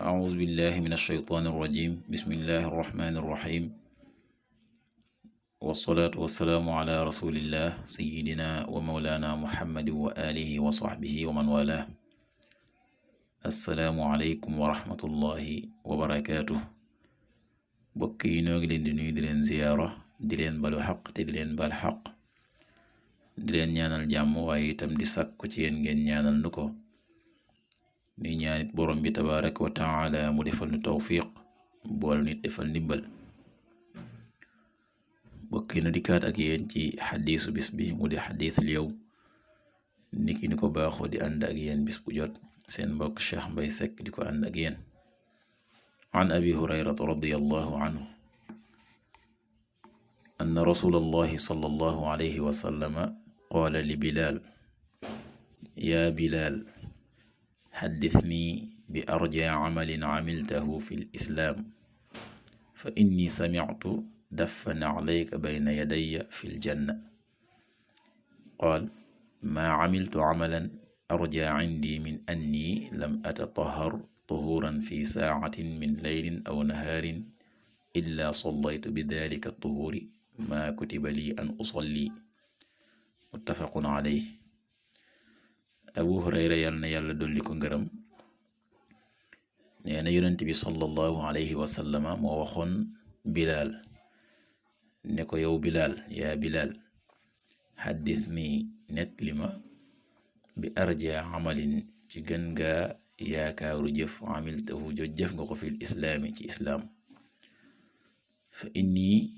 أعوذ بالله من الشيطان الرجيم بسم الله الرحمن الرحيم والصلاة والسلام على رسول الله سيدنا ومولانا محمد وآله وصحبه ومن والاه السلام عليكم ورحمة الله وبركاته bokk yi noo ngi leen di nuyu di leen ziyaara di leen balu xaq te di leen bal xaq di leen ñaanal jàmm waaye itam di sàkku ci yéen ngeen ñaanal nu ko ni ñaanit borom bi tabaaraka wa taala mu defal nu tawfiq bool nit defal ndimbal bokk yi nu dikkaat ak yéen ci xadiisu bis bi mu di xadiisul yow niki ni ko baaxoo di ànd ak yéen bis bu jot seen mbokk Cheikh Mbay Seck di ko ànd ak yéen an abi hurayrata radiyallahu anhu anna rasulallahi sallallahu alayhi wa sallama qaala li Bilaal yaa Bilaal xaddisnii bi arjaa camalin camiltahu fi lislaam fa inni samictu daffa naclayka bayna yadayya fi ljanna qaal maa camiltu camalan arjaa cindii min annii lam atatahhar طهورا في ساعة من ليل أو نهار إلا صليت بذلك الطهور ما كتب لي أن أصلي متفق عليه Abu Hurayra yal na yàlla dolli ko ngërëm nee na yonent bi sallallahu alayhi wa sallama moo waxoon Bilaal ne ko yow Bilaal yaa Bilaal xaddis ni nettali ma bi arja amalin ci gën gaa yaakaaru jëf amiltahu jëf nga ko fil islaami ci islaam fa inni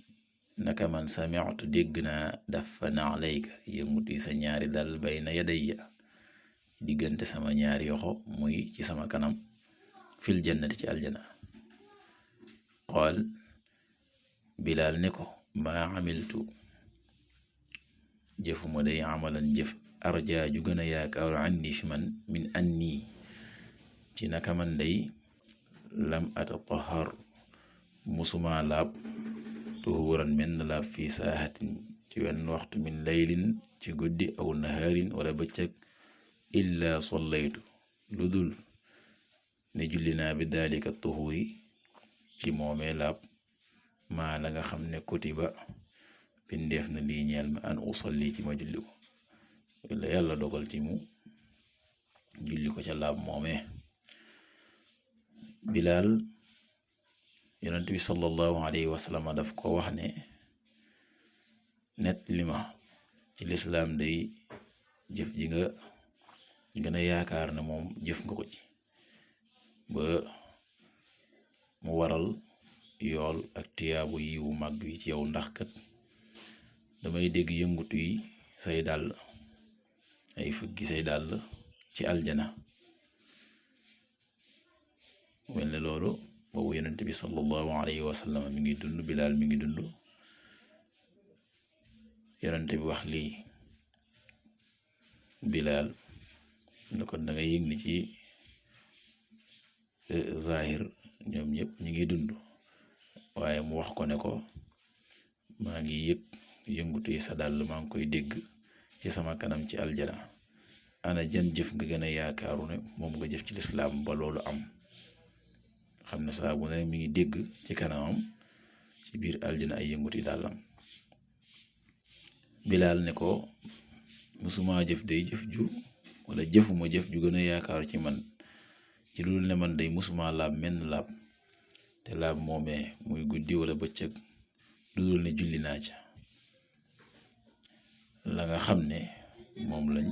naka man sami'tu dégg naa dafa na'layka yëngutu sa ñaari dal bayna yadayya diggante sama ñaari yoxo muy ci sama kanam fil jannati ci aljana qaal Bilaal ne ko maa amiltu jëfuma day amalan jëf arja ju gën a yaakaaru andi fi man min anni ci naka man day lam atatahhar musuma laab tuhuran menn laab fi saahatin ci wenn waxtu min laylin ci guddi aw nahaarin wala bëccëg illa sollaytu lu dul ne julli naa bi daalika tuhuri ci moomee laab maa la nga xam ne kutiba bindeef na lii ñeel ma an usalli ci ma julli ko la yàlla dogal ci mu julli ko ca laab moomee Bilaal yonent bi sallallahu alayhi wa sallam daf ko wax ne net li ma ci lislaam day jëf ji nga gën a yaakaar ne moom jëf nga ko ci ba mu waral yool ak tiyaabu yiwu mag wi ci yow ndax kat damay dégg yëngutu yi say dàll ay fëggi say dàll ci aljana mel ne loolu boobu yonent bi sallallahu alayhi wa sallam mi ngi dund Bilaal mi ngi dund yonent bi wax lii Bilaal ne ko da nga yëg ni ci zahir ñoom ñëpp ñi ngi dund waaye mu wax ko ne ko maa ngi yëg yëngutu yi sa dàll maa ngi koy dégg ci sama kanam ci aljana ana jan jëf nga gën a yaakaaru ne moom nga jëf ci lislaam ba loolu am xam ne saa bu ne mi ngi dégg ci kanamam ci biir aljana ay yënguti dàllam Bilaal ne ko musuma jëf day jëf ju wala jëfuma jëf ju gën a yaakaaru ci man ci loolu ne man day musuma laab menn laab te laab moomee muy guddi wala bëccëg lu dul ne julli naa ca la nga xam ne moom lañ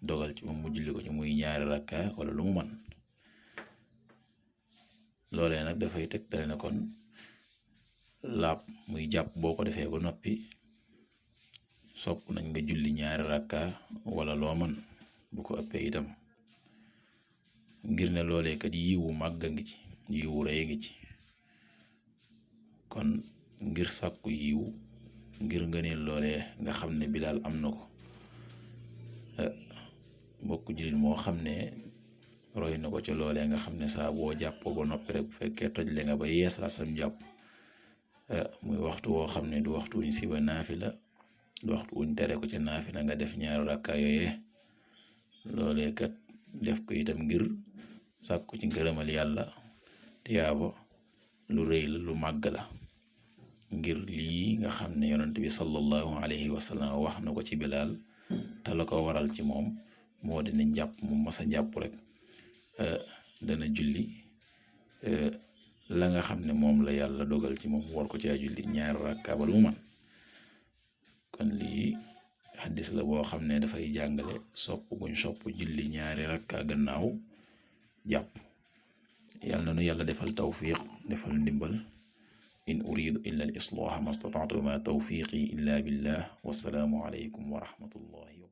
dogal ci moom mu julli ko ci muy ñaari rakka wala lu mu man loolee nag dafay tegtale ne kon laab muy jàpp boo ko defee ba noppi sopp nañ nga julli ñaari rakka wala loo man bu ko ëppee itam ngir ne loolee kat yiwu màgg ngi ci yiwu rëy ngi ci kon ngir sàkku yiwu ngir ngëneel loolee nga xam ne Bilaal am na ko mbokk jullit moo xam ne roy na ko ci loolee nga xam ne saa boo jàppoo ba noppi rek bu fekkee toj le nga ba yees la sam jàpp muy waxtu woo xam ne du waxtu wuñ siba naafila du waxtu wuñ tere ko ca naafila nga def ñaari rakka yooyee loolee kat def ko itam ngir sàkku ci ngërëmal yàlla tiyaaba lu rëy la lu màgg la ngir lii nga xam ne yonent bi sallallahu alayhi wa sallam wax na ko ci Bilaal te la ko waral ci moom moo di ne njàpp mu masa njàpp rek dana julli la nga xam ne moom la yàlla dogal ci moom war ko caa julli 2 rakka ba lu mu man kon lii xaddis la boo xam ne dafay jàngale sopp guñ sopp julli 2 rakka gannaaw jàpp. yàlla na nu yàlla defal tawfiq defal ndimbal in uridu illa al islaha ma stata'tu ma tawfiqi illa billah wassalaamu alaykum wa rahmatullahi